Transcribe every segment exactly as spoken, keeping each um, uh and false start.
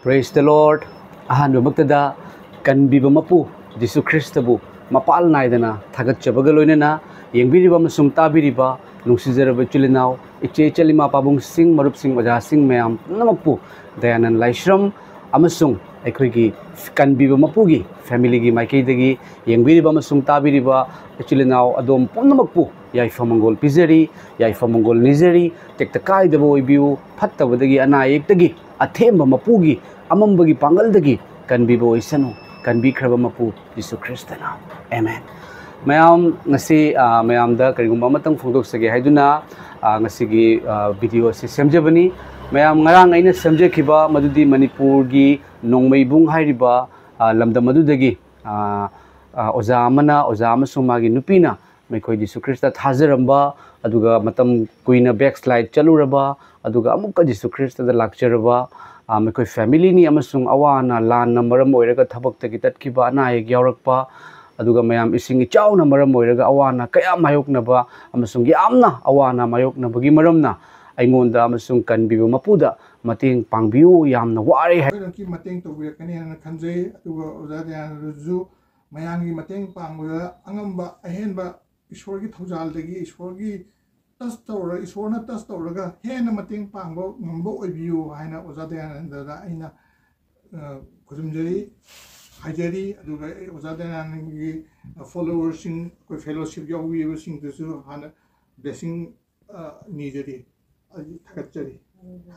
Praise the Lord. ꯑꯍꯥꯟꯕꯃꯛꯇꯗ ꯀꯟꯕꯤꯕ ꯃꯄꯨ ꯖꯤꯁꯨ ꯈ꯭ꯔꯤꯁꯇꯕꯨ ꯃꯄꯥꯜ ꯅꯥꯏꯗꯅ ꯊꯥꯒꯠꯆꯕꯒ ꯂꯣꯏꯅꯅ, ꯌꯦꯡꯕꯤꯔꯤꯕ ꯑꯃꯁꯨꯡ ꯇꯥꯕꯤꯔꯤꯕ ꯅꯨꯡꯁꯤꯖꯔꯕ ꯏꯆꯤꯜ ꯏꯅꯥꯎ, ꯏꯆꯦ ꯏꯆꯜ, ꯏꯃꯥ ꯄꯥꯕꯨꯡꯁꯤꯡ, ꯃꯔꯨꯞꯁꯤꯡ, ꯑꯣꯖꯥꯁꯤꯡ ꯃꯌꯥꯝ ꯄꯨꯝꯅꯃꯛꯄꯨ ꯗꯌꯥꯅꯟ ꯂꯥꯏꯁ꯭ꯔꯝ ꯑꯃꯁꯨꯡ ꯑꯩꯈꯣꯏꯒꯤ ꯀꯟꯕꯤꯕ ꯃꯄꯨꯒꯤ ꯐꯦꯃꯤꯂꯤꯒꯤ ꯃꯥꯏꯀꯩꯗꯒꯤ ꯌꯦꯡꯕꯤꯔꯤꯕ ꯑꯃꯁꯨꯡ ꯇꯥꯕꯤꯔꯤꯕ ꯏꯆꯤꯜ ꯏꯅꯥꯎ ꯑꯗꯣꯝ ꯄꯨꯝꯅꯃꯛꯄꯨ ꯌꯥꯏꯐ ꯃꯪꯒꯣꯜ ꯄꯤꯖꯔꯤ, ꯌꯥꯏꯐ ꯃꯪꯒꯣꯜ ꯅꯤꯖꯔꯤ꯫ ꯇꯦꯛꯇ ꯀꯥꯏꯗꯕ ꯑꯣꯏꯕꯤꯌꯨ, ꯐꯠꯇꯕꯗꯒꯤ, ꯑꯅꯥ ꯑꯌꯦꯛꯇꯒꯤ ꯑꯊꯦꯝꯕ ꯃꯄꯨꯒꯤ ꯑꯃꯝꯕꯒꯤ ꯄꯥꯡꯒꯜꯗꯒꯤ ꯀꯟꯕꯤꯕ ꯑꯣꯏꯁꯅꯨ, ꯀꯟꯕꯤꯈ꯭ꯔꯕ ꯃꯄꯨ ꯖꯤꯁꯨ ꯈ꯭ꯔꯤꯁꯇꯅ꯫ ꯑꯦꯃꯦꯟ꯫ ꯃꯌꯥꯝ, ꯉꯁꯤ, ꯑ, ꯃꯌꯥꯝꯗ ꯀꯔꯤꯒꯨꯝꯕ ꯑꯃꯇꯪ ꯐꯣꯡꯗꯣꯛꯆꯒꯦ ꯍꯥꯏꯗꯨꯅ, ꯑ, ꯉꯁꯤꯒꯤ, ꯑ, ꯚꯤꯗꯤꯑꯣ ꯑꯁꯤ ꯁꯦꯝꯖꯕꯅꯤ꯫ ꯃꯌꯥꯝ, ꯉꯔꯥꯡ ꯑꯩꯅ ꯁꯦꯝꯖꯈꯤꯕ ꯃꯗꯨꯗꯤ ꯃꯅꯤꯄꯨꯔꯒꯤ ꯅꯣꯡꯃꯩꯕꯨꯡ ꯍꯥꯏꯔꯤꯕ, ꯑ, ꯂꯝꯗꯝ ꯑꯗꯨꯗꯒꯤ, ꯑ, ꯑ, ꯑꯣꯖꯥ ꯑꯃꯅ, ꯑꯣꯖꯥ ꯑꯃꯁꯨꯡ ꯃꯥꯒꯤ ꯅꯨꯄꯤꯅ ꯃꯈꯣꯏ ꯖꯤꯁꯨ ꯈ꯭ꯔꯤꯁꯇ ꯊꯥꯖꯔꯝꯕ, ꯑꯗꯨꯒ ꯃꯇꯝ ꯀꯨꯏꯅ backslide ꯆꯠꯂꯨꯔꯕ, ꯑꯗꯨꯒ ꯑꯃꯨꯛꯀ ꯖꯤꯁꯨ ꯈ꯭ꯔꯤꯁꯇꯗ ꯂꯥꯛꯆꯔꯕ, ꯑ, ꯃꯈꯣꯏ ꯐꯦꯃꯤꯂꯤꯅꯤ ꯑꯃꯁꯨꯡ ꯑꯋꯥ ꯑꯅꯥ, ꯂꯥꯟꯅ ꯃꯔꯝ ꯑꯣꯏꯔꯒ ꯊꯕꯛꯇꯒꯤ ꯇꯠꯈꯤꯕ, ꯑꯅꯥ ꯑꯌꯦꯛ ꯌꯥꯎꯔꯛꯄ, ꯑꯗꯨꯒ ꯃꯌꯥꯝ ꯏꯁꯤꯡ ꯏꯆꯥꯎꯅ ꯃꯔꯝ ꯑꯣꯏꯔꯒ ꯑꯋꯥ ꯑꯅꯥ ꯀꯌꯥ ꯃꯥꯌꯣꯛꯅꯕ ꯑꯃꯁꯨꯡ ꯌꯥꯝꯅ ꯑꯋꯥ ꯑꯅꯥ ꯃꯥꯌꯣꯛꯅꯕꯒꯤ ꯃꯔꯝꯅ ꯑꯩꯉꯣꯟꯗ ꯑꯃꯁꯨꯡ ꯀꯟꯕꯤꯕ ꯃꯄꯨꯗ ꯃꯇꯦꯡ ꯄꯥꯡꯕꯤꯌꯨ, ꯌꯥꯝꯅ ꯋꯥꯔꯦ ꯍꯥꯏ꯫ ꯂꯣꯏꯅꯃꯛꯀꯤ ꯃꯇꯦꯡ ꯇꯧꯕꯤꯔꯛꯀꯅꯤ ꯍꯥꯏꯅ ꯈꯟꯖꯩ꯫ ꯑꯗꯨꯒ ꯑꯣꯖꯥ ꯗꯌꯥꯅꯟꯗꯁꯨ ꯃꯌꯥꯝꯒꯤ ꯃꯇꯦꯡ ꯄꯥꯡꯕꯗ ꯑꯉꯝꯕ ꯑꯍꯦꯟꯕ ꯏꯁꯣꯔꯒꯤ ꯊꯧꯖꯥꯜꯗꯒꯤ, ꯏꯁꯣꯔꯒꯤ touch ꯇꯧꯔ, ꯏꯁꯣꯔꯅ touch ꯇꯧꯔꯒ ꯍꯦꯟꯅ ꯃꯇꯦꯡ ꯄꯥꯡꯕ ꯉꯝꯕ ꯑꯣꯏꯕꯤꯌꯨ ꯍꯥꯏꯅ ꯑꯣꯖꯥ ꯗꯌꯥꯅꯟꯗꯗ ꯑꯩꯅ, ꯑ, ꯈꯨꯔꯨꯝꯖꯔꯤ, ꯍꯥꯏꯖꯔꯤ꯫ ꯑꯗꯨꯒ ꯑꯩ ꯑꯣꯖꯥ ꯗꯌꯥꯅꯟꯗꯒꯤ, ꯑ, followerꯁꯤꯡ, ꯑꯩꯈꯣꯏ fellowship ꯌꯥꯎꯕꯤꯕꯁꯤꯡꯗꯁꯨ ꯍꯥꯟꯅ blessing, ꯑ, ꯅꯤꯖꯔꯤ, ꯑꯩ ꯊꯥꯒꯠꯆꯔꯤ꯫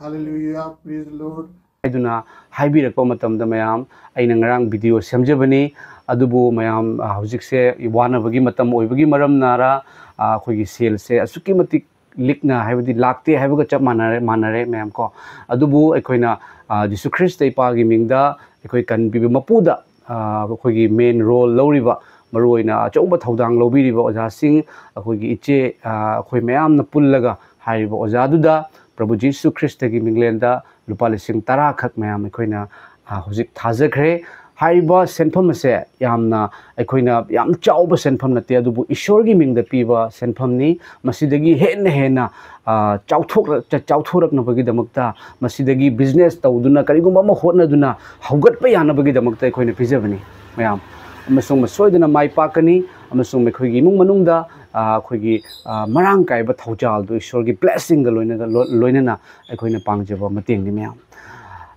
Hallelujah, praise the Lord꯫ ꯍꯥꯏꯗꯨꯅ ꯍꯥꯏꯕꯤꯔꯛꯄ ꯃꯇꯝꯗ, ꯃꯌꯥꯝ, ꯑꯩꯅ ꯉꯔꯥꯡ ꯚꯤꯗꯤꯑꯣ ꯁꯦꯝꯖꯕꯅꯤ, ꯑꯗꯨꯕꯨ ꯃꯌꯥꯝ, ꯑ, ꯍꯧꯖꯤꯛꯁꯦ ꯋꯥꯅꯕꯒꯤ ꯃꯇꯝ ꯑꯣꯏꯕꯒꯤ ꯃꯔꯝꯅꯔ, ꯑ, ꯑꯩꯈꯣꯏꯒꯤ ꯁꯦꯜꯁꯦ ꯑꯁꯨꯛꯀꯤ ꯃꯇꯤꯛ ꯂꯤꯛꯅ, ꯍꯥꯏꯕꯗꯤ ꯂꯥꯛꯇꯦ ꯍꯥꯏꯕꯒ ꯆꯞ ꯃꯥꯟꯅꯔꯦ, ꯃꯥꯟꯅꯔꯦ ꯃꯌꯥꯝ ꯀꯣ꯫ ꯑꯗꯨꯕꯨ ꯑꯩꯈꯣꯏꯅ, ꯑ, ꯖꯤꯁꯨ ꯈ꯭ꯔꯤꯁꯇ ꯏꯄꯥꯒꯤ ꯃꯤꯡꯗ ꯑꯩꯈꯣꯏ ꯀꯟꯕꯤꯕ ꯃꯄꯨꯗ, ꯑ, ꯑꯩꯈꯣꯏꯒꯤ main role ꯂꯧꯔꯤꯕ, ꯃꯔꯨꯑꯣꯏꯅ ꯑꯆꯧꯕ ꯊꯧꯗꯥꯡ ꯂꯧꯕꯤꯔꯤꯕ ꯑꯣꯖꯥꯁꯤꯡ, ꯑꯩꯈꯣꯏꯒꯤ ꯏꯆꯦ, ꯑ, ꯑꯩꯈꯣꯏ ꯃꯌꯥꯝꯅ ꯄꯨꯜꯂꯒ ꯍꯥꯏꯔꯤꯕ ꯑꯣꯖꯥꯗꯨꯗ ꯄ꯭ꯔꯚꯨ ꯖꯤꯁꯨ ꯈ꯭ꯔꯤꯁꯇꯒꯤ ꯃꯤꯡꯂꯦꯟꯗ ꯂꯨꯄꯥ ꯂꯤꯁꯤꯡ ꯇꯔꯥ ꯈꯛ ꯃꯌꯥꯝ ꯑꯩꯈꯣꯏꯅ, ꯑ, ꯍꯧꯖꯤꯛ ꯊꯥꯖꯈ꯭ꯔꯦ꯫ ꯍꯥꯏꯔꯤꯕ ꯁꯦꯟꯐꯝ ꯑꯁꯦ ꯌꯥꯝꯅ, ꯑꯩꯈꯣꯏꯅ ꯌꯥꯝ ꯆꯥꯎꯕ ꯁꯦꯟꯐꯝ ꯅꯠꯇꯦ, ꯑꯗꯨꯕꯨ ꯏꯁꯣꯔꯒꯤ ꯃꯤꯡꯗ ꯄꯤꯕ ꯁꯦꯟꯐꯝꯅꯤ꯫ ꯃꯁꯤꯗꯒꯤ ꯍꯦꯟꯅ ꯍꯦꯟꯅ, ꯑ, ꯆꯥꯎꯊꯣꯛꯂ-, ꯆ-, ꯆꯥꯎꯊꯣꯔꯛꯅꯕꯒꯤꯗꯃꯛꯇ, ꯃꯁꯤꯗꯒꯤ business ꯇꯧꯗꯨꯅ, ꯀꯔꯤꯒꯨꯝꯕ ꯑꯃ ꯍꯣꯠꯅꯗꯨꯅ ꯍꯧꯒꯠꯄ ꯌꯥꯅꯕꯒꯤꯗꯃꯛꯇ ꯑꯩꯈꯣꯏꯅ ꯄꯤꯖꯕꯅꯤ, ꯃꯌꯥꯝ꯫ ꯑꯃꯁꯨꯡ ꯁꯣꯏꯗꯅ ꯃꯥꯏ ꯄꯥꯛꯀꯅꯤ, ꯑꯃꯁꯨꯡ ꯑꯩꯈꯣꯏꯒꯤ ꯏꯃꯨꯡ ꯃꯅꯨꯡꯗ, ꯑ, ꯑꯩꯈꯣꯏꯒꯤ, ꯑ, ꯃꯔꯥꯡ ꯀꯥꯏꯕ ꯊꯧꯖꯥꯜꯗꯨ ꯏꯁꯣꯔꯒꯤ blessingꯒ ꯂꯣꯏꯅꯒ-, ꯂꯣ-, ꯂꯣꯏꯅꯅ ꯑꯩꯈꯣꯏꯅ ꯄꯥꯡꯖꯕ ꯃꯇꯦꯡꯅꯤ, ꯃꯌꯥꯝ꯫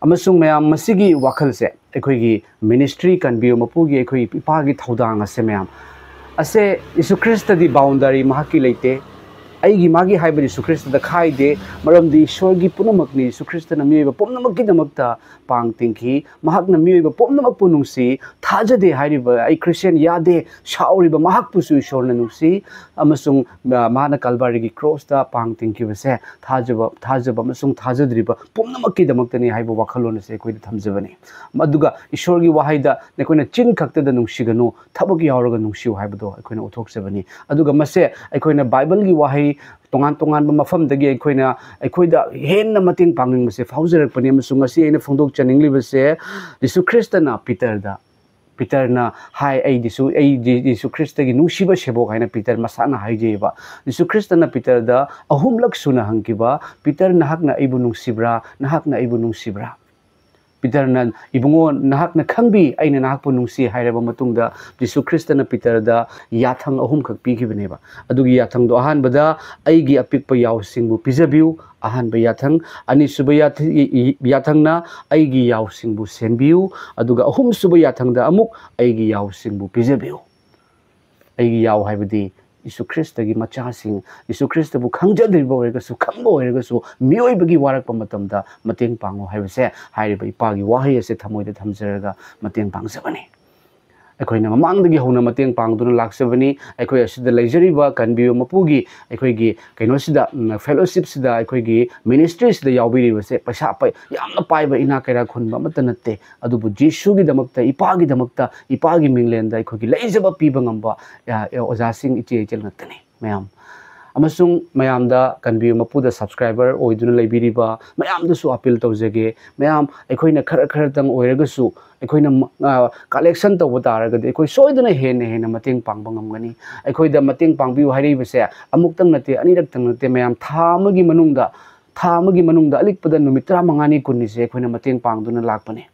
ꯑꯃꯁꯨꯡ, ꯃꯌꯥꯝ, ꯃꯁꯤꯒꯤ ꯋꯥꯈꯜꯁꯦ ꯑꯩꯈꯣꯏꯒꯤ ministry ꯀꯟꯕꯤꯌꯨ ꯃꯄꯨꯒꯤ ꯑꯩꯈꯣꯏ ꯏꯄꯥꯒꯤ ꯊꯧꯗꯥꯡ ꯑꯁꯦ, ꯃꯌꯥꯝ, ꯑꯁꯦ ꯌꯤꯁꯨ ꯈ꯭ꯔꯤꯁꯇꯗꯤ boundary ꯃꯍꯥꯛꯀꯤ ꯂꯩꯇꯦ꯫ ꯑꯩꯒꯤ, ꯃꯥꯒꯤ ꯍꯥꯏꯕ ꯌꯤꯁꯨ ꯈ꯭ꯔꯤꯁꯇꯗ ꯈꯥꯏꯗꯦ, ꯃꯔꯝꯗꯤ ꯏꯁꯣꯔꯒꯤ ꯄꯨꯝꯅꯃꯛꯅꯤ꯫ ꯌꯤꯁꯨ ꯈ꯭ꯔꯤꯁꯇꯅ ꯃꯤꯑꯣꯏꯕ ꯄꯨꯝꯅꯃꯛꯀꯤꯗꯃꯛꯇ ꯄꯥꯡ ꯇꯤꯡꯈꯤ꯫ ꯃꯍꯥꯛꯅ ꯃꯤꯑꯣꯏꯕ ꯄꯨꯝꯅꯃꯛꯄꯨ ꯅꯨꯡꯁꯤ꯫ "ꯊꯥꯖꯗꯦ ꯍꯥꯏꯔꯤꯕ, ꯑꯩ Christian ꯌꯥꯗꯦ" ꯁꯥꯎꯔꯤꯕ ꯃꯍꯥꯛꯄꯨꯁꯨ ꯏꯁꯣꯔꯅ ꯅꯨꯡꯁꯤ꯫ ꯑꯃꯁꯨꯡ, ꯑ, ꯃꯥꯅ ꯀꯜꯚꯥꯔꯤꯒꯤ crossꯇ ꯄꯥꯡ ꯇꯤꯡꯈꯤꯕꯁꯦ ꯊꯥꯖꯕ, ꯊꯥꯖꯕ ꯑꯃꯁꯨꯡ ꯊꯥꯖꯗ꯭ꯔꯤꯕ ꯄꯨꯝꯅꯃꯛꯀꯤꯗꯃꯛꯇꯅꯤ ꯍꯥꯏꯕ ꯋꯥꯈꯜꯂꯣꯟ ꯑꯁꯦ ꯑꯩꯈꯣꯏꯗ ꯊꯝꯖꯕꯅꯤ꯫ ꯑꯗꯨꯒ ꯏꯁꯣꯔꯒꯤ ꯋꯥꯍꯩꯗ, "ꯅꯈꯣꯏꯅ ꯆꯤꯟ ꯈꯛꯇꯗ ꯅꯨꯡꯁꯤꯒꯅꯨ, ꯊꯕꯛ ꯌꯥꯎꯔꯒ ꯅꯨꯡꯁꯤꯌꯨ" ꯍꯥꯏꯕꯗꯣ ꯑꯩꯈꯣꯏꯅ ꯎꯠꯊꯣꯛꯆꯕꯅꯤ꯫ ꯑꯗꯨꯒ ꯃꯁꯦ ꯑꯩꯈꯣꯏꯅ ꯕꯥꯏꯕꯜꯒꯤ ꯋꯥꯍꯩ ꯇꯣꯉꯥꯟ ꯇꯣꯉꯥꯟꯕ ꯃꯐꯝꯗꯒꯤ ꯑꯩꯈꯣꯏꯅ, ꯑꯩꯈꯣꯏꯗ ꯍꯦꯟꯅ ꯃꯇꯦꯡ ꯄꯥꯡꯅꯤꯡꯕꯁꯦ ꯐꯥꯎꯖꯔꯛꯄꯅꯤ꯫ ꯑꯃꯁꯨꯡ ꯉꯁꯤ ꯑꯩꯅ ꯐꯣꯡꯗꯣꯛꯆꯅꯤꯡꯂꯤꯕꯁꯦ, ꯌꯤꯁꯨ ꯈ꯭ꯔꯤꯁꯇꯅ ꯄꯤꯇꯔꯗ, ꯄꯤꯇꯔꯅ ꯍꯥꯏ, "ꯑꯩꯗꯤꯁꯨ, ꯑꯩꯗꯤ ꯌꯤꯁꯨ ꯈ꯭ꯔꯤꯁꯇꯒꯤ ꯅꯨꯡꯁꯤꯕ ꯁꯦꯕꯣꯛ" ꯍꯥꯏꯅ ꯄꯤꯇꯔ ꯃꯁꯥꯅ ꯍꯥꯏꯖꯩꯑꯕ꯫ ꯌꯤꯁꯨ ꯈ꯭ꯔꯤꯁꯇꯅ ꯄꯤꯇꯔꯗ ꯑꯍꯨꯝꯂꯛ ꯁꯨꯅ ꯍꯪꯈꯤꯕ, "ꯄꯤꯇꯔ, ꯅꯍꯥꯛꯅ ꯑꯩꯕꯨ ꯅꯨꯡꯁꯤꯕ꯭ꯔꯥ? ꯅꯍꯥꯛꯅ ꯑꯩꯕꯨ ꯅꯨꯡꯁꯤꯕ꯭ꯔꯥ?" ꯄꯤꯇꯔꯅ, "ꯏꯕꯨꯡꯉꯣ, ꯅꯍꯥꯛꯅ ꯈꯪꯕꯤ, ꯑꯩꯅ ꯅꯍꯥꯛꯄꯨ ꯅꯨꯡꯁꯤ" ꯍꯥꯏꯔꯕ ꯃꯇꯨꯡꯗ, ꯖꯤꯁꯨ ꯈ꯭ꯔꯤꯁꯇꯅ ꯄꯤꯇꯔꯗ ꯌꯥꯊꯪ ꯑꯍꯨꯝꯈꯛ ꯄꯤꯈꯤꯕꯅꯦꯕ꯫ ꯑꯗꯨꯒꯤ ꯌꯥꯊꯪꯗꯣ, ꯑꯍꯥꯟꯕꯗ, "ꯑꯩꯒꯤ ꯑꯄꯤꯛꯄ ꯌꯥꯎꯁꯤꯡꯕꯨ ꯄꯤꯖꯕꯤꯌꯨ", ꯑꯍꯥꯟꯕ ꯌꯥꯊꯪ꯫ ꯑꯅꯤꯁꯨꯕ ꯌꯥꯊ-, ꯌꯥꯊꯪꯅ, "ꯑꯩꯒꯤ ꯌꯥꯎꯁꯤꯡꯕꯨ ꯁꯦꯟꯕꯤꯌꯨ"꯫ ꯑꯗꯨꯒ ꯑꯍꯨꯝꯁꯨꯕ ꯌꯥꯊꯪꯗ ꯑꯃꯨꯛ, "ꯑꯩꯒꯤ ꯌꯥꯎꯁꯤꯡꯕꯨ ꯄꯤꯖꯕꯤꯌꯨ"꯫ ꯑꯩꯒꯤ ꯌꯥꯎ ꯍꯥꯏꯕꯗꯤ ꯌꯤꯁꯨ ꯈ꯭ꯔꯤꯁꯇꯒꯤ ꯃꯆꯥꯁꯤꯡ, ꯌꯤꯁꯨ ꯈ꯭ꯔꯤꯁꯇꯕꯨ ꯈꯪꯖꯗ꯭ꯔꯤꯕ ꯑꯣꯏꯔꯒꯁꯨ, ꯈꯪꯕ ꯑꯣꯏꯔꯒꯁꯨ, ꯃꯤꯑꯣꯏꯕꯒꯤ ꯋꯥꯔꯛꯄ ꯃꯇꯝꯗ ꯃꯇꯦꯡ ꯄꯥꯡꯉꯨ ꯍꯥꯏꯕꯁꯦ, ꯍꯥꯏꯔꯤꯕ ꯏꯄꯥꯒꯤ ꯋꯥꯍꯩ ꯑꯁꯦ ꯊꯃꯣꯏꯗ ꯊꯝꯖꯔꯒ ꯃꯇꯦꯡ ꯄꯥꯡꯖꯕꯅꯤ꯫ ꯑꯩꯈꯣꯏꯅ ꯃꯃꯥꯡꯗꯒꯤ ꯍꯧꯅ ꯃꯇꯦꯡ ꯄꯥꯡꯗꯨꯅ ꯂꯥꯛꯆꯕꯅꯤ꯫ ꯑꯩꯈꯣꯏ ꯑꯁꯤꯗ ꯂꯩꯖꯔꯤꯕ ꯀꯟꯕꯤꯌꯨ ꯃꯄꯨꯒꯤ ꯑꯩꯈꯣꯏꯒꯤ ꯀꯩꯅꯣꯁꯤꯗ, ꯎꯝ, fellowshipꯁꯤꯗ, ꯑꯩꯈꯣꯏꯒꯤ ministryꯁꯤꯗ ꯌꯥꯎꯕꯤꯔꯤꯕꯁꯦ ꯄꯩꯁꯥ ꯄꯥꯏ-, ꯌꯥꯝꯅ ꯄꯥꯏꯕ, ꯏꯅꯥꯛ ꯀꯩꯔꯥꯛ ꯈꯨꯟꯕ ꯑꯃꯠꯇ ꯅꯠꯇꯦ꯫ ꯑꯗꯨꯕꯨ ꯖꯤꯁꯨꯒꯤꯗꯃꯛꯇ, ꯏꯄꯥꯒꯤꯗꯃꯛꯇ, ꯏꯄꯥꯒꯤ ꯃꯤꯡꯂꯦꯟꯗ ꯑꯩꯈꯣꯏꯒꯤ ꯂꯩꯖꯕ ꯄꯤꯕ ꯉꯝꯕ, ꯑ, ꯑꯣꯖꯥꯁꯤꯡ, ꯏꯆꯦ ꯏꯆꯜ ꯉꯥꯛꯇꯅꯤ, ꯃꯌꯥꯝ꯫ ꯑꯃꯁꯨꯡ ꯃꯌꯥꯝꯗ ꯀꯟꯕꯤꯌꯨ ꯃꯄꯨꯗ subscriber ꯑꯣꯏꯗꯨꯅ ꯂꯩꯕꯤꯔꯤꯕ ꯃꯌꯥꯝꯗꯁꯨ appeal ꯇꯧꯖꯒꯦ꯫ ꯃꯌꯥꯝ ꯑꯩꯈꯣꯏꯅ ꯈꯔ ꯈꯔꯇꯪ ꯑꯣꯏꯔꯒꯁꯨ ꯑꯩꯈꯣꯏꯅ ꯃ-, ꯑ, collection ꯇꯧꯕ ꯇꯥꯔꯒꯗꯤ ꯑꯩꯈꯣꯏ ꯁꯣꯏꯗꯅ ꯍꯦꯟꯅ ꯍꯦꯟꯅ ꯃꯇꯦꯡ ꯄꯥꯡꯕ ꯉꯝꯒꯅꯤ꯫ ꯑꯩꯈꯣꯏꯗ ꯃꯇꯦꯡ ꯄꯥꯡꯕꯤꯌꯨ ꯍꯥꯏꯔꯛꯏꯕꯁꯦ ꯑꯃꯨꯛꯇꯪ ꯅꯠꯇꯦ, ꯑꯅꯤꯔꯛꯇꯪ ꯅꯠꯇꯦ, ꯃꯌꯥꯝ ꯊꯥ ꯑꯃꯒꯤ ꯃꯅꯨꯡꯗ, ꯊꯥ ꯑꯃꯒꯤ ꯃꯅꯨꯡꯗ ꯑꯂꯤꯛꯄꯗ ꯅꯨꯃꯤꯠ ꯇꯔꯥꯃꯉꯥꯅꯤ ꯀꯨꯟꯅꯤꯁꯦ ꯑꯩꯈꯣꯏꯅ ꯃꯇꯦꯡ ꯄꯥꯡꯗꯨꯅ ꯂꯥꯛꯄꯅꯤ꯫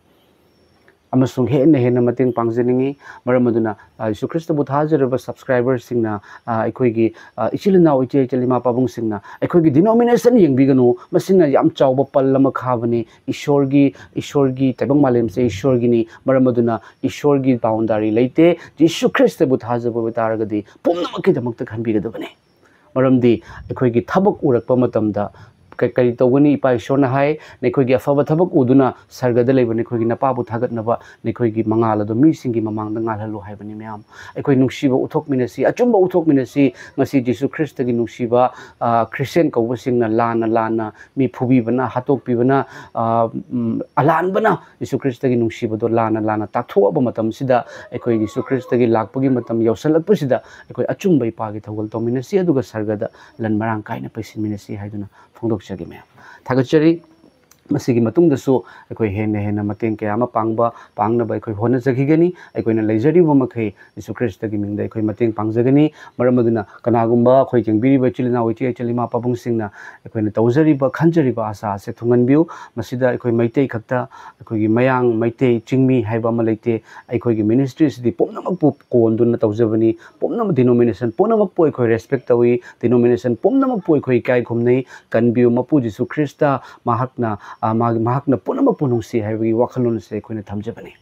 ꯑꯃꯁꯨꯡ ꯍꯦꯟꯅ ꯍꯦꯟꯅ ꯃꯇꯦꯡ ꯄꯥꯡꯖꯅꯤꯡꯏ꯫ ꯃꯔꯝ ꯑꯗꯨꯅ, ꯑ, ꯌꯤꯁꯨ ꯈ꯭ꯔꯤꯁꯇꯕꯨ ꯊꯥꯖꯔꯕ subscriberꯁꯤꯡꯅ, ꯑ, ꯑꯩꯈꯣꯏꯒꯤ, ꯑ, ꯏꯆꯤꯜ ꯏꯅꯥꯎ, ꯏꯆꯦ ꯏꯆꯜ, ꯏꯃꯥ ꯄꯥꯕꯨꯡꯁꯤꯡꯅ ꯑꯩꯈꯣꯏꯒꯤ denomination ꯌꯦꯡꯕꯤꯒꯅꯨ꯫ ꯃꯁꯤꯅ ꯌꯥꯝ ꯆꯥꯎꯕ ꯄꯜ ꯑꯃ ꯈꯥꯕꯅꯤ꯫ ꯏꯁꯣꯔꯒꯤ, ꯏꯁꯣꯔꯒꯤ ꯇꯥꯏꯕꯪ ꯃꯥꯂꯦꯝꯁꯦ ꯏꯁꯣꯔꯒꯤꯅꯤ꯫ ꯃꯔꯝ ꯑꯗꯨꯅ ꯏꯁꯣꯔꯒꯤ boundary ꯂꯩꯇꯦ꯫ ꯌꯤꯁꯨ ꯈ꯭ꯔꯤꯁꯇꯕꯨ ꯊꯥꯖꯕ ꯑꯣꯏꯕ ꯇꯥꯔꯒꯗꯤ ꯄꯨꯝꯅꯃꯛꯀꯤꯗꯃꯛꯇ ꯈꯟꯕꯤꯒꯗꯕꯅꯤ꯫ ꯃꯔꯝꯗꯤ ꯑꯩꯈꯣꯏꯒꯤ ꯊꯕꯛ ꯎꯔꯛꯄ ꯃꯇꯝꯗ ꯀ-, ꯀꯔꯤ ꯇꯧꯒꯅꯤ? ꯏꯄꯥ ꯏꯁꯣꯔꯅ ꯍꯥꯏ, "ꯅꯈꯣꯏꯒꯤ ꯑꯐꯕ ꯊꯕꯛ ꯎꯗꯨꯅ ꯁꯔꯒꯗ ꯂꯩꯕ ꯅꯈꯣꯏꯒꯤ ꯅꯄꯥꯕꯨ ꯊꯥꯒꯠꯅꯕ ꯅꯈꯣꯏꯒꯤ ꯃꯉꯥꯜ ꯑꯗꯨ ꯃꯤꯁꯤꯡꯒꯤ ꯃꯃꯥꯡꯗ ꯉꯥꯜꯍꯜꯂꯨ" ꯍꯥꯏꯕꯅꯤ꯫ ꯃꯌꯥꯝ, ꯑꯩꯈꯣꯏ ꯅꯨꯡꯁꯤꯕ ꯎꯠꯊꯣꯛꯃꯤꯟꯅꯁꯤ, ꯑꯆꯨꯝꯕ ꯎꯠꯊꯣꯛꯃꯤꯟꯅꯁꯤ꯫ ꯉꯁꯤ ꯖꯤꯁꯨ ꯈ꯭ꯔꯤꯁꯇꯒꯤ ꯅꯨꯡꯁꯤꯕ, ꯑ, ꯈ꯭ꯔꯤꯁꯇꯤꯌꯥꯟ ꯀꯧꯕꯁꯤꯡꯅ ꯂꯥꯟꯅ ꯂꯥꯟꯅ ꯃꯤ ꯐꯨꯕꯤꯕꯅ, ꯍꯥꯠꯇꯣꯛꯄꯤꯕꯅ, ꯑ, ꯎꯝ, ꯑꯂꯥꯟꯕꯅ ꯖꯤꯁꯨ ꯈ꯭ꯔꯤꯁꯇꯒꯤ ꯅꯨꯡꯁꯤꯕꯗꯣ ꯂꯥꯟꯅ ꯂꯥꯟꯅ ꯇꯥꯛꯊꯣꯛꯑꯕ ꯃꯇꯝꯁꯤꯗ ꯑꯩꯈꯣꯏ ꯖꯤꯁꯨ ꯈ꯭ꯔꯤꯁꯇꯒꯤ ꯂꯥꯛꯄꯒꯤ ꯃꯇꯝ ꯌꯧꯁꯜꯂꯛꯄꯁꯤꯗ ꯑꯩꯈꯣꯏ ꯑꯆꯨꯝꯕ ꯏꯄꯥꯒꯤ ꯊꯧꯒꯜ ꯇꯧꯃꯤꯟꯅꯁꯤ, ꯑꯗꯨꯒ ꯁꯔꯒꯗ ꯂꯟ ꯃꯔꯥꯡ ꯀꯥꯏꯅ ꯄꯩꯁꯤꯟꯃꯤꯟꯅꯁꯤ ꯍꯥꯏꯗꯨꯅ ꯐꯣꯡꯗꯣꯛꯆꯒꯦ ꯃꯌꯥꯝ꯫ ꯊꯥꯒꯠꯆꯔꯤ꯫ ꯃꯁꯤꯒꯤ ꯃꯇꯨꯡꯗꯁꯨ ꯑꯩꯈꯣꯏ ꯍꯦꯟꯅ ꯍꯦꯟꯅ ꯃꯇꯦꯡ ꯀꯌꯥ ꯑꯃ ꯄꯥꯡꯕ, ꯄꯥꯡꯅꯕ ꯑꯩꯈꯣꯏ ꯍꯣꯠꯅꯖꯈꯤꯒꯅꯤ꯫ ꯑꯩꯈꯣꯏꯅ ꯂꯩꯖꯔꯤꯕ ꯃꯈꯩ ꯖꯤꯁꯨ ꯈ꯭ꯔꯤꯁꯇꯒꯤ ꯃꯤꯡꯗ ꯑꯩꯈꯣꯏ ꯃꯇꯦꯡ ꯄꯥꯡꯖꯒꯅꯤ꯫ ꯃꯔꯝ ꯑꯗꯨꯅ ꯀꯅꯥꯒꯨꯝꯕ ꯑꯩꯈꯣꯏ ꯌꯦꯡꯕꯤꯔꯤꯕ ꯏꯆꯤꯜ ꯏꯅꯥꯎ, ꯏꯆꯦ ꯏꯆꯜ, ꯏꯃꯥ ꯄꯥꯕꯨꯡꯁꯤꯡꯅ ꯑꯩꯈꯣꯏꯅ ꯇꯧꯖꯔꯤꯕ, ꯈꯟꯖꯔꯤꯕ ꯑꯁꯥ ꯑꯁꯦ ꯊꯨꯡꯍꯟꯕꯤꯌꯨ꯫ ꯃꯁꯤꯗ ꯑꯩꯈꯣꯏ ꯃꯩꯇꯩ ꯈꯛꯇ, ꯑꯩꯈꯣꯏꯒꯤ ꯃꯌꯥꯡ, ꯃꯩꯇꯩ, ꯆꯤꯡꯃꯤ ꯍꯥꯏꯕ ꯑꯃ ꯂꯩꯇꯦ꯫ ꯑꯩꯈꯣꯏꯒꯤ ministryꯁꯤꯗꯤ ꯄꯨꯝꯅꯃꯛꯄꯨ ꯀꯣꯟꯗꯨꯅ ꯇꯧꯖꯕꯅꯤ꯫ ꯄꯨꯝꯅꯃꯛ, denomination ꯄꯨꯝꯅꯃꯛꯄꯨ ꯑꯩꯈꯣꯏ respect ꯇꯧꯏ꯫ Denomination ꯄꯨꯝꯅꯃꯛꯄꯨ ꯑꯩꯈꯣꯏ ꯏꯀꯥꯏ ꯈꯨꯝꯅꯩ꯫ ꯀꯟꯕꯤꯌꯨ ꯃꯄꯨ ꯖꯤꯁꯨ ꯈ꯭ꯔꯤꯁꯇ, ꯃꯍꯥꯛꯅ, ꯑ, ꯃꯥꯒꯤ, ꯃꯍꯥꯛꯅ ꯄꯨꯝꯅꯃꯛꯄꯨ ꯅꯨꯡꯁꯤ ꯍꯥꯏꯕꯒꯤ ꯋꯥꯈꯜꯂꯣꯟ ꯑꯁꯦ ꯑꯩꯈꯣꯏꯅ ꯊꯝꯖꯕꯅꯤ꯫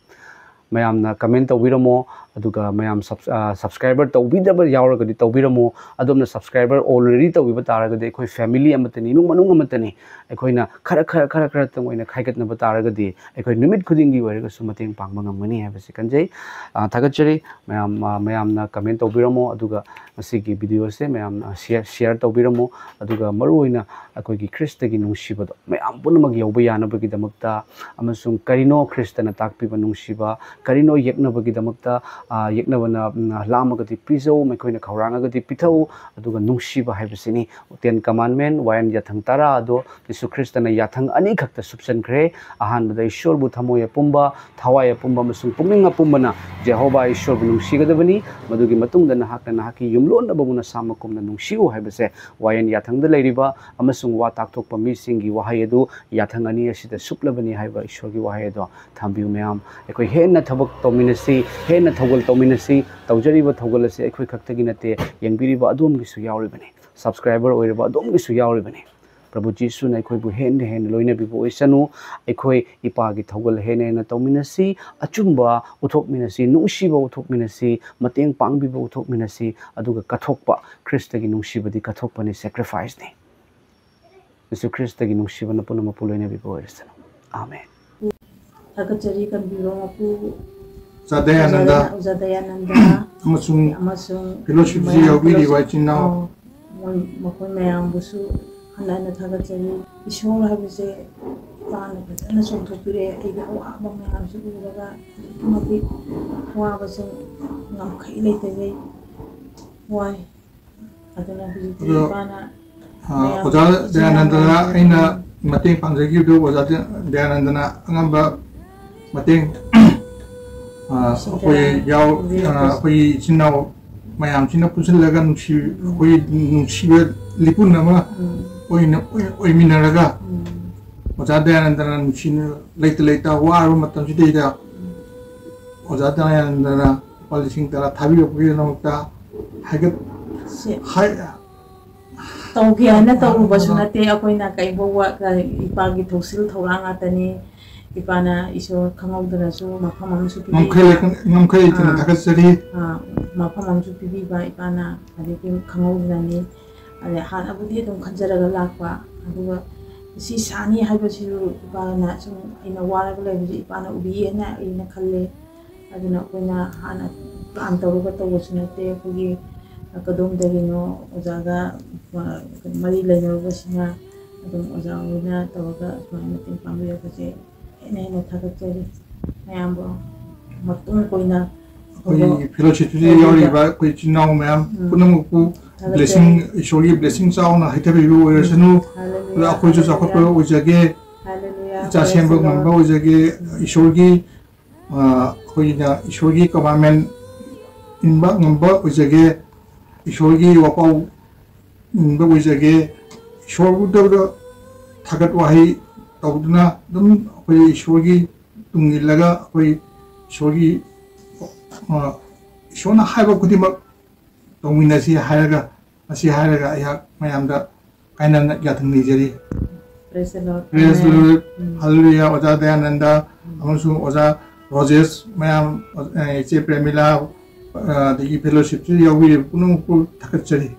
ꯃꯌꯥꯝꯅ comment ꯇꯧꯕꯤꯔꯝꯃꯣ, ꯑꯗꯨꯒ ꯃꯌꯥꯝ subs-, ꯑ, subscriber ꯇꯧꯕꯤꯗꯕ ꯌꯥꯎꯔꯒꯗꯤ ꯇꯧꯕꯤꯔꯝꯃꯣ꯫ ꯑꯗꯣꯝꯅ subscriber already ꯇꯧꯕꯤꯕ ꯇꯥꯔꯒꯗꯤ ꯑꯩꯈꯣꯏ family ꯑꯃꯠꯇꯅꯤ, ꯏꯃꯨꯡ ꯃꯅꯨꯡ ꯑꯃꯠꯇꯅꯤ꯫ ꯑꯩꯈꯣꯏꯅ ꯈꯔ, ꯈꯔ, ꯈꯔ, ꯈꯔꯇꯪ ꯑꯣꯏꯅ ꯈꯥꯏꯒꯠꯅꯕ ꯇꯥꯔꯒꯗꯤ ꯑꯩꯈꯣꯏ ꯅꯨꯃꯤꯠ ꯈꯨꯗꯤꯡꯒꯤ ꯑꯣꯏꯔꯒꯁꯨ ꯃꯇꯦꯡ ꯄꯥꯡꯕ ꯉꯝꯒꯅꯤ ꯍꯥꯏꯕꯁꯤ ꯈꯟꯖꯩ꯫ ꯑ, ꯊꯥꯒꯠꯆꯔꯤ꯫ ꯃꯌꯥꯝ, ꯑ, ꯃꯌꯥꯝꯅ comment ꯇꯧꯕꯤꯔꯝꯃꯣ, ꯑꯗꯨꯒ ꯃꯁꯤꯒꯤ videoꯁꯦ ꯃꯌꯥꯝꯅ share, share ꯇꯧꯕꯤꯔꯝꯃꯣ꯫ ꯑꯗꯨꯒ ꯃꯔꯨꯑꯣꯏꯅ ꯑꯩꯈꯣꯏꯒꯤ ꯈ꯭ꯔꯤꯁꯇꯒꯤ ꯅꯨꯡꯁꯤꯕꯗꯣ ꯃꯌꯥꯝ ꯄꯨꯝꯅꯃꯛ ꯌꯧꯕ ꯌꯥꯅꯕꯒꯤꯗꯃꯛꯇ, ꯑꯃꯁꯨꯡ ꯀꯔꯤꯅꯣ ꯈ꯭ꯔꯤꯁꯇꯅ ꯇꯥꯛꯄꯤꯕ ꯅꯨꯡꯁꯤꯕ, ꯀꯔꯤꯅꯣ ꯌꯦꯛꯅꯕꯒꯤꯗꯃꯛꯇ, ꯑ, ꯌꯦꯛꯅꯕꯅ, ꯎꯝ, ꯂꯥꯝꯃꯒꯗꯤ ꯄꯤꯖꯧ, ꯃꯈꯣꯏꯅ ꯈꯧꯔꯥꯡꯉꯒꯗꯤ ꯄꯤꯊꯛꯎ, ꯑꯗꯨꯒ ꯅꯨꯡꯁꯤꯕ ꯍꯥꯏꯕꯁꯤꯅꯤ꯫ Ten Commandment, ꯋꯥꯌꯦꯜ ꯌꯥꯊꯪ ꯇꯔꯥ ꯑꯗꯣ ꯖꯤꯁꯨ ꯈ꯭ꯔꯤꯁꯇꯅ ꯌꯥꯊꯪ ꯑꯅꯤꯈꯛꯇ ꯁꯨꯞꯆꯟꯈ꯭ꯔꯦ꯫ ꯑꯍꯥꯟꯕꯗ ꯏꯁꯣꯔꯕꯨ ꯊꯃꯣꯏ ꯑꯄꯨꯝꯕ, ꯊꯋꯥꯏ ꯑꯄꯨꯝꯕ ꯑꯃꯁꯨꯡ ꯄꯨꯛꯅꯤꯡ ꯑꯄꯨꯝꯕꯅ ꯖꯦꯍꯣꯚꯥ ꯏꯁꯣꯔꯕꯨ ꯅꯨꯡꯁꯤꯒꯗꯕꯅꯤ꯫ ꯃꯗꯨꯒꯤ ꯃꯇꯨꯡꯗ ꯅꯍꯥꯛꯅ ꯅꯍꯥꯛꯀꯤ ꯌꯨꯝꯂꯣꯟꯅꯕꯕꯨ ꯅꯁꯥꯃꯛꯀꯨꯝꯅ ꯅꯨꯡꯁꯤꯌꯨ ꯍꯥꯏꯕꯁꯦ ꯋꯥꯌꯦꯜ ꯌꯥꯊꯪꯗ ꯂꯩꯔꯤꯕ ꯑꯃꯁꯨꯡ ꯋꯥ ꯇꯥꯛꯊꯣꯛꯄ ꯃꯤꯁꯤꯡꯒꯤ ꯋꯥꯍꯩ ꯑꯗꯨ ꯌꯥꯊꯪ ꯑꯅꯤ ꯑꯁꯤꯗ ꯁꯨꯞꯂꯕꯅꯤ ꯍꯥꯏꯕ ꯏꯁꯣꯔꯒꯤ ꯋꯥꯍꯩ ꯑꯗꯣ ꯊꯝꯕꯤꯌꯨ ꯃꯌꯥꯝ꯫ ꯑꯩꯈꯣꯏ ꯍꯦꯟꯅ ꯊꯕꯛ ꯇꯧꯃꯤꯟꯅꯁꯤ, ꯍꯦꯟꯅ ꯊꯧꯒꯜ ꯇꯧꯃꯤꯟꯅꯁꯤ꯫ ꯇꯧꯖꯔꯤꯕ ꯊꯧꯒꯜ ꯑꯁꯤ ꯑꯩꯈꯣꯏ ꯈꯛꯇꯒꯤ ꯅꯠꯇꯦ, ꯌꯦꯡꯕꯤꯔꯤꯕ ꯑꯗꯣꯝꯒꯤꯁꯨ ꯌꯥꯎꯔꯤꯕꯅꯤ, subscriber ꯑꯣꯏꯔꯤꯕ ꯑꯗꯣꯝꯒꯤꯁꯨ ꯌꯥꯎꯔꯤꯕꯅꯤ꯫ ꯄ꯭ꯔꯚꯨ ꯖꯤꯁꯨꯅ ꯑꯩꯈꯣꯏꯕꯨ ꯍꯦꯟꯅ ꯍꯦꯟꯅ ꯂꯣꯏꯅꯕꯤꯕ ꯑꯣꯏꯁꯅꯨ꯫ ꯑꯩꯈꯣꯏ ꯏꯄꯥꯒꯤ ꯊꯧꯒꯜ ꯍꯦꯟꯅ ꯍꯦꯟꯅ ꯇꯧꯃꯤꯟꯅꯁꯤ, ꯑꯆꯨꯝꯕ ꯎꯠꯊꯣꯛꯃꯤꯟꯅꯁꯤ, ꯅꯨꯡꯁꯤꯕ ꯎꯠꯊꯣꯛꯃꯤꯟꯅꯁꯤ, ꯃꯇꯦꯡ ꯄꯥꯡꯕꯤꯕ ꯎꯠꯊꯣꯛꯃꯤꯟꯅꯁꯤ, ꯑꯗꯨꯒ ꯀꯠꯊꯣꯛꯄ, ꯈ꯭ꯔꯤꯁꯇꯒꯤ ꯅꯨꯡꯁꯤꯕꯗꯤ ꯀꯠꯊꯣꯛꯄꯅꯤ, sacrificeꯅꯤ꯫ ꯖꯤꯁꯨ ꯈ꯭ꯔꯤꯁꯇꯒꯤ ꯅꯨꯡꯁꯤꯕꯅ ꯄꯨꯝꯅꯃꯛꯄꯨ ꯂꯣꯏꯅꯕꯤꯕ ꯑꯣꯏꯔꯁꯅꯨ꯫ ꯑꯥꯃꯦꯟ꯫ ꯊꯥꯒꯠꯆꯔꯤ ꯀꯟꯕꯤꯔꯣ ꯃꯄꯨ ꯑꯣꯖꯥ ꯗꯌꯥꯅꯟꯗ ꯑꯣꯖꯥ ꯗꯌꯥꯅꯟꯗ ꯑꯃꯁꯨꯡ ꯑꯃꯁꯨꯡ fellowshipꯁꯤ ꯃꯌꯥꯝ ꯌꯥꯎꯕꯤꯔꯤꯕ fellowship ꯏꯆꯤꯟ ꯏꯅꯥꯎ ꯑꯣ, ꯃꯣꯏ, ꯃꯈꯣꯏ ꯃꯌꯥꯝꯕꯨꯁꯨ ꯍꯟꯅ ꯍꯟꯅ ꯊꯥꯒꯠꯆꯔꯤ꯫ ꯏꯁꯣꯔ ꯍꯥꯏꯕꯁꯦ ꯏꯄꯥꯅ ꯐꯖꯅ ꯆꯣꯡꯊꯣꯛꯄꯤꯔꯛꯑꯦ꯫ ꯑꯩꯒꯤ ꯑꯋꯥꯕ ꯃꯌꯥꯝꯁꯤ ꯎꯔꯒ ꯑꯗꯨꯛꯀꯤ ꯃꯇꯤꯛ ꯋꯥꯕꯁꯦ ꯉꯝꯈꯩ ꯂꯩꯇꯈꯩ ꯋꯥꯏ꯫ ꯑꯗꯨꯅ ꯍꯧꯖꯤꯛꯇꯤ ꯑꯗꯣ, ꯏꯄꯥꯅ ꯑ, ꯃꯌꯥꯝ ꯑꯣꯖꯥ ꯏꯆꯤꯟ ꯏꯅꯥꯎ ꯗꯌꯥꯅꯟꯗꯅ ꯃꯌꯥꯝ ꯑꯩꯅ ꯃꯇꯦꯡ ꯄꯥꯡꯖꯈꯤꯕꯗꯨ ꯑꯣꯖꯥ ꯗꯌꯥꯅꯟꯗꯅ ꯑꯉꯝꯕ ꯃꯇꯦꯡ, ꯑ, ꯁꯤꯗ ꯑꯩꯈꯣꯏ ꯌꯥꯎ-, ꯑ, ꯂꯦꯞꯄꯁꯤ꯫ ꯑꯩꯈꯣꯏꯒꯤ ꯏꯆꯤꯟ ꯏꯅꯥꯎ ꯃꯌꯥꯝꯁꯤꯅ ꯄꯨꯟꯁꯤꯜꯂꯒ ꯅꯨꯡꯁꯤ-, ꯎꯝ꯫ ꯑꯩꯈꯣꯏꯒꯤ ꯅꯨꯡꯁꯤꯕ ꯂꯤꯄꯨꯟ ꯑꯃ ꯎꯝ꯫ ꯑꯣꯏꯅ, ꯑꯣꯏ-, ꯑꯣꯏꯃꯤꯟꯅꯔꯒ ꯎꯝ꯫ ꯑꯣꯖꯥ ꯗꯌꯥꯅꯟꯗꯅ ꯅꯨꯡꯁꯤꯅ ꯂꯩꯇ ꯂꯩꯇ ꯋꯥꯔꯕ ꯃꯇꯝꯁꯤꯗꯩꯗ ꯎꯝ꯫ ꯑꯣꯖꯥ ꯗꯌꯥꯅꯟꯗꯅ ꯂꯨꯄꯥ ꯂꯤꯁꯤꯡ ꯇꯔꯥ ꯊꯥꯕꯤꯔꯛꯄꯒꯤꯗꯃꯛꯇ ꯍꯥꯏꯒꯠ-, ꯁꯦ꯫ ꯍꯥꯏ-, ꯇꯧꯒꯦ ꯍꯥꯏꯅ ꯇꯧꯔꯨꯕꯁꯨ ꯑ, ꯅꯠꯇꯦ꯫ ꯑꯩꯈꯣꯏꯅ ꯀꯩꯐꯥꯎꯕ ꯏꯄꯥꯒꯤ ꯊꯧꯁꯤꯜ ꯊꯧꯔꯥꯡ ꯉꯥꯛꯇꯅꯤ꯫ ꯏꯄꯥꯅ ꯏꯁꯣꯔ ꯈꯪꯍꯧꯗꯅꯁꯨ ꯃꯐꯝ ꯑꯃꯁꯨ ꯄꯤꯕꯤꯕ꯫ ꯉꯝꯈꯩ ꯂꯩ-, ꯉꯝꯈꯩ ꯂꯩꯇꯅ ꯑꯥ꯫ ꯊꯥꯒꯠꯆꯔꯤ꯫ ꯑꯥ, ꯃꯐꯝ ꯑꯃꯁꯨ ꯄꯤꯕꯤꯕ ꯏꯄꯥꯅ, ꯑꯗꯒꯤ ꯈꯪꯍꯧꯗꯅꯅꯤ꯫ ꯑꯗꯩ ꯍꯥꯟꯅꯕꯨꯗꯤ ꯑꯗꯨꯝ ꯈꯟꯖꯔꯒ ꯂꯥꯛꯄ, ꯑꯗꯨꯒ ꯁꯤ ꯁꯥꯅꯤ ꯍꯥꯏꯕꯁꯤꯁꯨ ꯏꯄꯥꯅ ꯁꯨꯝ ꯑꯩꯅ ꯋꯥꯔꯒ ꯂꯩꯕꯁꯦ ꯏꯄꯥꯅ ꯎꯕꯤ ꯍꯥꯏꯅ ꯑꯩꯅ ꯈꯜꯂꯦ꯫ ꯑꯗꯨꯅ ꯑꯩꯈꯣꯏꯅ ꯍꯥꯟꯅ plan ꯇꯧꯔꯒ ꯇꯧꯕꯁꯨ ꯅꯠꯇꯦ꯫ ꯑꯩꯈꯣꯏꯒꯤ ꯀꯗꯣꯝꯗꯒꯤꯅꯣ ꯑꯣꯖꯥꯒ, ꯑ, ꯃꯔꯤ ꯂꯩꯅꯔꯨꯕꯁꯤꯅ ꯑꯗꯨꯝ ꯑꯣꯖꯥ ꯍꯣꯏꯅ ꯇꯧꯔꯒ ꯁꯨꯃꯥꯏꯅ ꯃꯇꯦꯡ ꯄꯥꯡꯕꯤꯔꯛꯄꯁꯦ ꯍꯦꯟꯅ ꯍꯦꯟꯅ ꯊꯥꯒꯠꯆꯔꯤ ꯃꯌꯥꯝꯕꯨ꯫ ꯃꯇꯨꯡ ꯀꯣꯏꯅ ꯑꯩꯈꯣꯏꯒꯤ ꯐꯦꯂꯣꯁꯤꯞꯁꯤꯗ ꯌꯥꯎꯔꯤꯕ ꯑꯩꯈꯣꯏ ꯏꯆꯤꯟ ꯏꯅꯥꯎ ꯃꯌꯥꯝ ꯄꯨꯝꯅꯃꯛꯄꯨ ꯕ꯭ꯂꯦꯁꯤꯡ, ꯏꯁꯣꯔꯒꯤ ꯕ꯭ꯂꯦꯁꯤꯡ ꯆꯥꯎꯅ ꯍꯩꯊꯕꯤꯕ ꯑꯣꯏꯔꯁꯅꯨ꯫ ꯑꯗ ꯑꯩꯈꯣꯏꯁꯨ ꯆꯥꯎꯈꯠꯄ ꯑꯣꯏꯖꯒꯦ, ꯏꯆꯥ ꯁꯦꯝꯕ ꯉꯝꯕ ꯑꯣꯏꯖꯒꯦ, ꯏꯁꯣꯔꯒꯤ ꯑꯩꯈꯣꯏꯅ ꯏꯁꯣꯔꯒꯤ ꯀꯃꯥꯟꯃꯦꯟ ꯏꯟꯕ ꯉꯝꯕ ꯑꯣꯏꯖꯒꯦ, ꯏꯁꯣꯔꯒꯤ ꯋꯥꯄꯥꯎ ꯏꯟꯕ ꯑꯣꯏꯖꯒꯦ꯫ ꯏꯁꯣꯔꯕꯨꯗ ꯊꯥꯒꯠ ꯋꯥꯍꯩ ꯇꯧꯗꯨꯅ ꯑꯗꯨꯝ ꯑꯩꯈꯣꯏ ꯏꯁꯣꯔꯒꯤ ꯇꯨꯡ ꯏꯜꯂꯒ ꯑꯩꯈꯣꯏ ꯏꯁꯣꯔꯒꯤ ꯏꯁꯣꯔꯅ ꯍꯥꯏꯕ ꯈꯨꯗꯤꯡꯃꯛ ꯇꯧꯃꯤꯟꯅꯁꯤ ꯍꯥꯏꯔꯒ, ꯑꯁꯤ ꯍꯥꯏꯔꯒ ꯑꯩꯍꯥꯛ ꯃꯌꯥꯝꯗ ꯀꯥꯏꯅꯅ ꯌꯥꯊꯪ ꯅꯤꯖꯔꯤ꯫ ꯄ꯭ꯔꯦꯁ ꯍꯜꯂꯨꯌꯥ ꯑꯣꯖꯥ ꯗꯌꯥꯅꯟꯗ ꯑꯃꯁꯨꯡ ꯑꯣꯖꯥ ꯔꯣꯖꯦꯁ ꯃꯌꯥꯝ, ꯏꯆꯦ ꯄ꯭ꯔꯦꯃꯤꯂꯥ, ꯑꯗꯒꯤ ꯐꯦꯂꯣꯁꯤꯞꯁꯤꯗ ꯌꯥꯎꯕꯤꯔꯤꯕ ꯄꯨꯝꯅꯃꯛꯄꯨ ꯊꯥꯒꯠꯆꯔꯤ꯫